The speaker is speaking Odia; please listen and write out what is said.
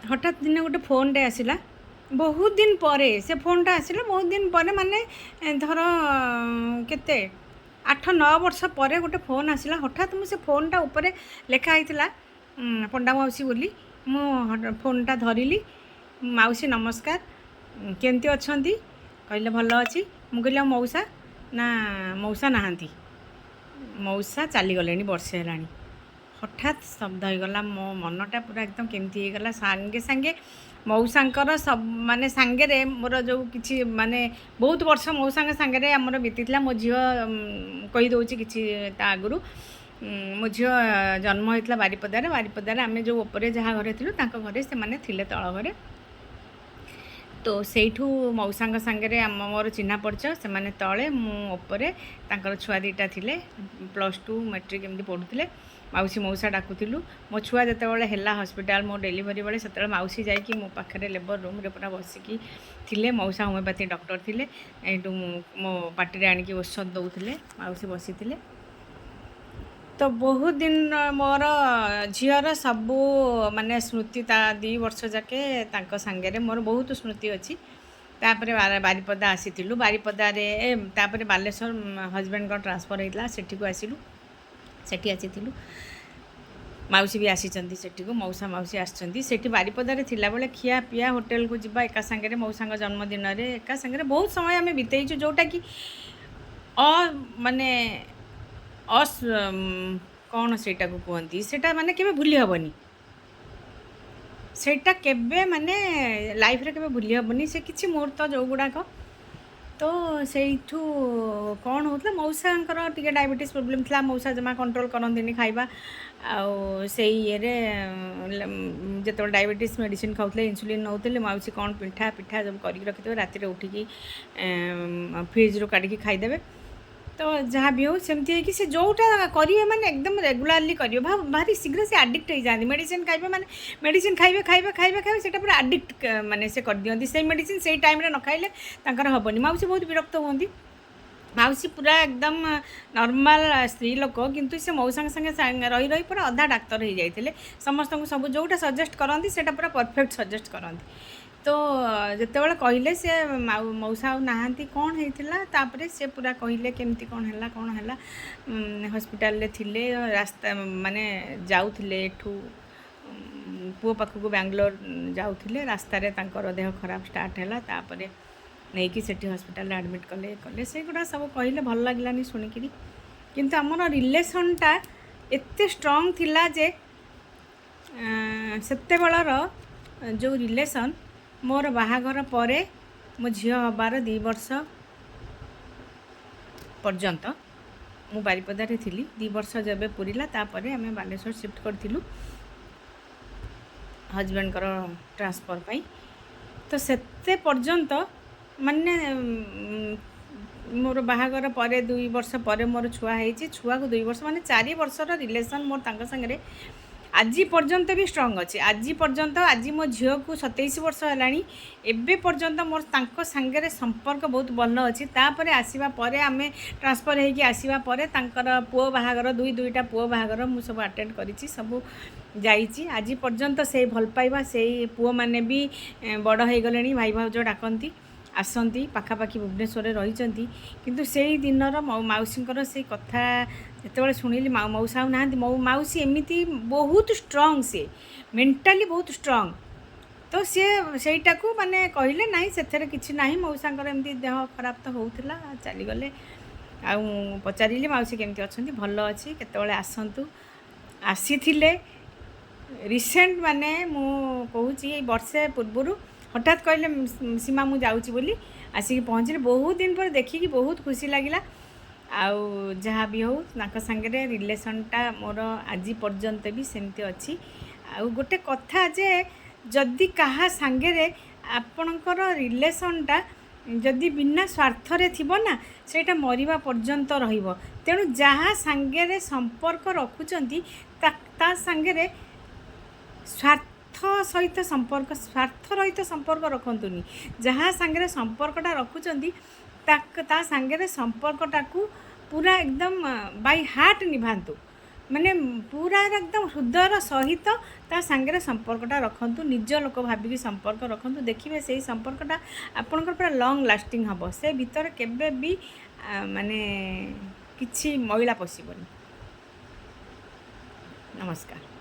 ହଠାତ୍ ଦିନେ ଗୋଟେ ଫୋନ୍ଟେ ଆସିଲା ବହୁତ ଦିନ ପରେ। ସେ ଫୋନ୍ଟା ଆସିଲା ବହୁତ ଦିନ ପରେ, ମାନେ ଧର କେତେ, 8-9 ବର୍ଷ ପରେ ଗୋଟେ ଫୋନ୍ ଆସିଲା ହଠାତ୍। ମୁଁ ସେ ଫୋନ୍ଟା ଉପରେ ଲେଖା ହେଇଥିଲା ପଣ୍ଡା ମାଉସୀ ବୋଲି। ମୁଁ ଫୋନ୍ଟା ଧରିଲି। "ମାଉସୀ ନମସ୍କାର, କେମିତି ଅଛନ୍ତି?" କହିଲେ, "ଭଲ ଅଛି।" ମୁଁ କହିଲି, "ଆଉ ମଉସା?" ନା, ମଉସା ନାହାନ୍ତି, ମଉସା ଚାଲିଗଲେଣି, ବର୍ଷେ ହେଲାଣି। ହଠାତ୍ ସ୍ତବ୍ଧ ହେଇଗଲା ମୋ ମନଟା, ପୁରା ଏକଦମ କେମିତି ହେଇଗଲା। ସାଙ୍ଗେ ସାଙ୍ଗେ ମଉସାଙ୍କର ସବୁ ମାନେ ସାଙ୍ଗରେ ମୋର ଯେଉଁ କିଛି ମାନେ ବହୁତ ବର୍ଷ ମଉସାଙ୍କ ସାଙ୍ଗରେ ଆମର ବିତିଥିଲା। ମୋ ଝିଅ କହିଦେଉଛି କିଛି ତା ଆଗରୁ। ମୋ ଝିଅ ଜନ୍ମ ହେଇଥିଲା ବାରିପଦାରେ। ବାରିପଦାରେ ଆମେ ଯେଉଁ ଉପରେ ଯାହା ଘରେ ଥିଲୁ, ତାଙ୍କ ଘରେ ସେମାନେ ଥିଲେ ତଳ ଘରେ। ତ ସେଇଠୁ ମଉସାଙ୍କ ସାଙ୍ଗରେ ଆମ ମୋର ଚିହ୍ନା ପରିଚୟ। ସେମାନେ ତଳେ, ମୁଁ ଉପରେ। ତାଙ୍କର ଛୁଆ ଦୁଇଟା ଥିଲେ, +2, ମେଟ୍ରିକ୍ ଏମିତି ପଢ଼ୁଥିଲେ। ମାଉସୀ ମଉସା ଡାକୁଥିଲୁ। ମୋ ଛୁଆ ଯେତେବେଳେ ହେଲା ହସ୍ପିଟାଲ, ମୋ ଡେଲିଭରି ବେଳେ, ସେତେବେଳେ ମାଉସୀ ଯାଇକି ମୋ ପାଖରେ ଲେବର ରୁମ୍ରେ ପୁରା ବସିକି ଥିଲେ। ମଉସା ହୋମିଓପାଥି ଡକ୍ଟର ଥିଲେ। ଏଇଠୁ ମୋ ପାଟିରେ ଆଣିକି ଔଷଧ ଦେଉଥିଲେ, ମାଉସୀ ବସିଥିଲେ। ତ ବହୁତ ଦିନ ମୋର ଝିଅର ସବୁ ମାନେ ସ୍ମୃତି, ତା 2 ବର୍ଷ ଯାକେ ତାଙ୍କ ସାଙ୍ଗରେ ମୋର ବହୁତ ସ୍ମୃତି ଅଛି। ତାପରେ ବାରିପଦା ଆସିଥିଲୁ। ବାରିପଦାରେ ତାପରେ ବାଲେଶ୍ୱର ହଜବେଣ୍ଡଙ୍କ ଟ୍ରାନ୍ସଫର୍ ହେଇଥିଲା, ସେଠିକୁ ଆସିଲୁ। ସେଠି ଆସିଥିଲୁ, ମାଉସୀ ବି ଆସିଛନ୍ତି ସେଠିକୁ, ମଉସା ମାଉସୀ ଆସିଛନ୍ତି ସେଠି। ବାରିପଦାରେ ଥିଲାବେଳେ ଖିଆ ପିଆ, ହୋଟେଲକୁ ଯିବା ଏକା ସାଙ୍ଗରେ, ମଉସାଙ୍କ ଜନ୍ମଦିନରେ ଏକା ସାଙ୍ଗରେ ବହୁତ ସମୟ ଆମେ ବିତେଇଛୁ, ଯେଉଁଟାକି ମାନେ କ'ଣ ସେଇଟାକୁ କୁହନ୍ତି, ସେଇଟା ମାନେ କେବେ ଭୁଲି ହେବନି। ସେଇଟା କେବେ ମାନେ ଲାଇଫ୍ରେ କେବେ ଭୁଲି ହେବନି, ସେ କିଛି ମୁହୂର୍ତ୍ତ ଯେଉଁଗୁଡ଼ାକ। ତ ସେଇଠୁ କ'ଣ ହେଉଥିଲା, ମଉସାଙ୍କର ଟିକେ ଡାଇବେଟିସ୍ ପ୍ରୋବ୍ଲେମ୍ ଥିଲା। ମଉସା ଜମା କଣ୍ଟ୍ରୋଲ୍ କରନ୍ତିନି ଖାଇବା। ଆଉ ସେଇ ଇଏରେ ଯେତେବେଳେ ଡାଇବେଟିସ୍ ମେଡ଼ିସିନ ଖାଉଥିଲେ, ଇନ୍ସୁଲିନ୍ ନେଉଥିଲେ, ମାଉସୀ କ'ଣ ପିଠା ପିଠା ସବୁ କରିକି ରଖିଥିବେ, ରାତିରେ ଉଠିକି ଫ୍ରିଜ୍ରୁ କାଢ଼ିକି ଖାଇଦେବେ। ତ ଯାହା ବି ହଉ, ସେମିତି ହେଇକି ସେ ଯେଉଁଟା କରିବେ ମାନେ ଏକଦମ ରେଗୁଲାରଲି କରିବେ। ଭାରି ଶୀଘ୍ର ସେ ଆଡ଼ିକ୍ଟ ହେଇଯାଆନ୍ତି। ମେଡ଼ିସିନ ଖାଇବେ ମାନେ ମେଡ଼ିସିନ ଖାଇବେ, ଖାଇବେ, ଖାଇବେ, ଖାଇବେ। ସେଇଟା ପୁରା ଆଡ଼ିକ୍ଟ ମାନେ ସେ କରିଦିଅନ୍ତି। ସେଇ ମେଡ଼ିସିନ ସେଇ ଟାଇମ୍ରେ ନ ଖାଇଲେ ତାଙ୍କର ହେବନି। ମାଉସୀ ବହୁତ ବିରକ୍ତ ହୁଅନ୍ତି। ମାଉସୀ ପୁରା ଏକଦମ ନର୍ମାଲ ସ୍ତ୍ରୀ ଲୋକ, କିନ୍ତୁ ସେ ମଉସାଙ୍କ ସାଙ୍ଗେ ରହି ରହି ପୁରା ଅଧା ଡାକ୍ତର ହେଇଯାଇଥିଲେ। ସମସ୍ତଙ୍କୁ ସବୁ ଯେଉଁଟା ସଜେଷ୍ଟ କରନ୍ତି, ସେଇଟା ପୁରା ପରଫେକ୍ଟ ସଜେଷ୍ଟ କରନ୍ତି। ତ ଯେତେବେଳେ କହିଲେ ସେ ମଉସା ଆଉ ନାହାନ୍ତି, କ'ଣ ହେଇଥିଲା, ତାପରେ ସେ ପୁରା କହିଲେ କେମିତି କ'ଣ ହେଲା, କ'ଣ ହେଲା। ହସ୍ପିଟାଲରେ ଥିଲେ, ରାସ୍ତା ମାନେ ଯାଉଥିଲେ ଏଠୁ ପୁଅ ପାଖକୁ ବାଙ୍ଗଲୋର ଯାଉଥିଲେ, ରାସ୍ତାରେ ତାଙ୍କର ଦେହ ଖରାପ ଷ୍ଟାର୍ଟ ହେଲା। ତାପରେ ନେଇକି ସେଠି ହସ୍ପିଟାଲରେ ଆଡ଼ମିଟ୍ କଲେ କଲେ ସେଗୁଡ଼ା ସବୁ କହିଲେ, ଭଲ ଲାଗିଲାନି ଶୁଣିକିରି। କିନ୍ତୁ ଆମର ରିଲେସନ୍ଟା ଏତେ ଷ୍ଟ୍ରଙ୍ଗ ଥିଲା ଯେ ସେତେବେଳର ଯେଉଁ ରିଲେସନ୍, ମୋର ବାହାଘର ପରେ ମୋ ଝିଅ ହେବାର 2 ବର୍ଷ ପର୍ଯ୍ୟନ୍ତ ମୁଁ ବାରିପଦାରେ ଥିଲି। 2 ବର୍ଷ ଯେବେ ପୁରିଲା, ତାପରେ ଆମେ ବାଲେଶ୍ୱର ସିଫ୍ଟ କରିଥିଲୁ ହଜବେଣ୍ଡଙ୍କର ଟ୍ରାନ୍ସଫର୍ ପାଇଁ। ତ ସେତେ ପର୍ଯ୍ୟନ୍ତ ମାନେ ମୋର ବାହାଘର ପରେ 2 ବର୍ଷ ପରେ ମୋର ଛୁଆ ହେଇଛି। ଛୁଆକୁ 2 ବର୍ଷ ମାନେ 4 ବର୍ଷର ରିଲେସନ୍ ମୋର ତାଙ୍କ ସାଙ୍ଗରେ ଆଜି ପର୍ଯ୍ୟନ୍ତ ବି ଷ୍ଟ୍ରଙ୍ଗ ଅଛି। ଆଜି ପର୍ଯ୍ୟନ୍ତ, ଆଜି ମୋ ଝିଅକୁ 27 ବର୍ଷ ହେଲାଣି, ଏବେ ପର୍ଯ୍ୟନ୍ତ ମୋର ତାଙ୍କ ସାଙ୍ଗରେ ସମ୍ପର୍କ ବହୁତ ଭଲ ଅଛି। ତାପରେ ଆସିବା ପରେ, ଆମେ ଟ୍ରାନ୍ସଫର୍ ହେଇକି ଆସିବା ପରେ ତାଙ୍କର ପୁଅ ବାହାଘର, ଦୁଇ ଦୁଇଟା ପୁଅ ବାହାଘର ମୁଁ ସବୁ ଆଟେଣ୍ଡ କରିଛି, ସବୁ ଯାଇଛି। ଆଜି ପର୍ଯ୍ୟନ୍ତ ସେଇ ଭଲ ପାଇବା। ସେଇ ପୁଅମାନେ ବି ବଡ଼ ହେଇଗଲେଣି, ଭାଇ ଭାଉଜ ଡାକନ୍ତି, ଆସନ୍ତି, ପାଖାପାଖି ଭୁବନେଶ୍ୱରରେ ରହିଛନ୍ତି। କିନ୍ତୁ ସେଇ ଦିନର ମାଉସୀଙ୍କର ସେଇ କଥା ଯେତେବେଳେ ଶୁଣିଲି, ମଉସା ଆଉ ନାହାନ୍ତି, ମୋ ମାଉସୀ ଏମିତି ବହୁତ ଷ୍ଟ୍ରଙ୍ଗ, ସିଏ ମେଣ୍ଟାଲି ବହୁତ ଷ୍ଟ୍ରଙ୍ଗ। ତ ସିଏ ସେଇଟାକୁ ମାନେ କହିଲେ, ନାହିଁ, ସେଥିରେ କିଛି ନାହିଁ, ମଉସାଙ୍କର ଏମିତି ଦେହ ଖରାପ ତ ହେଉଥିଲା, ଚାଲିଗଲେ। ଆଉ ମୁଁ ପଚାରିଲି, ମାଉସୀ କେମିତି ଅଛନ୍ତି? ଭଲ ଅଛି, କେତେବେଳେ ଆସନ୍ତୁ। ଆସିଥିଲେ ରିସେଣ୍ଟ, ମାନେ ମୁଁ କହୁଛି ଏଇ ବର୍ଷେ ପୂର୍ବରୁ। ହଠାତ୍ କହିଲେ, "ସୀମା, ମୁଁ ଯାଉଛି" ବୋଲି ଆସିକି ପହଞ୍ଚିଲେ। ବହୁତ ଦିନ ପରେ ଦେଖିକି ବହୁତ ଖୁସି ଲାଗିଲା। ଆଉ ଯାହା ବି ହଉ, ତାଙ୍କ ସାଙ୍ଗରେ ରିଲେସନ୍ଟା ମୋର ଆଜି ପର୍ଯ୍ୟନ୍ତ ବି ସେମିତି ଅଛି। ଆଉ ଗୋଟେ କଥା ଯେ ଯଦି କାହା ସାଙ୍ଗରେ ଆପଣଙ୍କର ରିଲେସନ୍ଟା ଯଦି ବିନା ସ୍ୱାର୍ଥରେ ଥିବ ନା, ସେଇଟା ମରିବା ପର୍ଯ୍ୟନ୍ତ ରହିବ। ତେଣୁ ଯାହା ସାଙ୍ଗରେ ସମ୍ପର୍କ ରଖୁଛନ୍ତି, ତା ସାଙ୍ଗରେ ସ୍ୱାର୍ଥ ସହିତ ସମ୍ପର୍କ, ସ୍ୱାର୍ଥ ରହିତ ସମ୍ପର୍କ ରଖନ୍ତୁନି। ଯାହା ସାଙ୍ଗରେ ସମ୍ପର୍କଟା ରଖୁଛନ୍ତି, ତା ସାଙ୍ଗରେ ସମ୍ପର୍କଟାକୁ ପୁରା ଏକଦମ ବାଇ ହାର୍ଟ ନିଭାନ୍ତୁ। ମାନେ ପୁରା ଏକଦମ ହୃଦୟର ସହିତ ତା ସାଙ୍ଗରେ ସମ୍ପର୍କଟା ରଖନ୍ତୁ, ନିଜ ଲୋକ ଭାବିକି ସମ୍ପର୍କ ରଖନ୍ତୁ। ଦେଖିବେ, ସେଇ ସମ୍ପର୍କଟା ଆପଣଙ୍କର ପୁରା ଲଙ୍ଗ୍ ଲାଷ୍ଟିଂ ହେବ। ସେ ଭିତରେ କେବେ ବି ମାନେ କିଛି ମଇଳା ପଶିବନି। ନମସ୍କାର।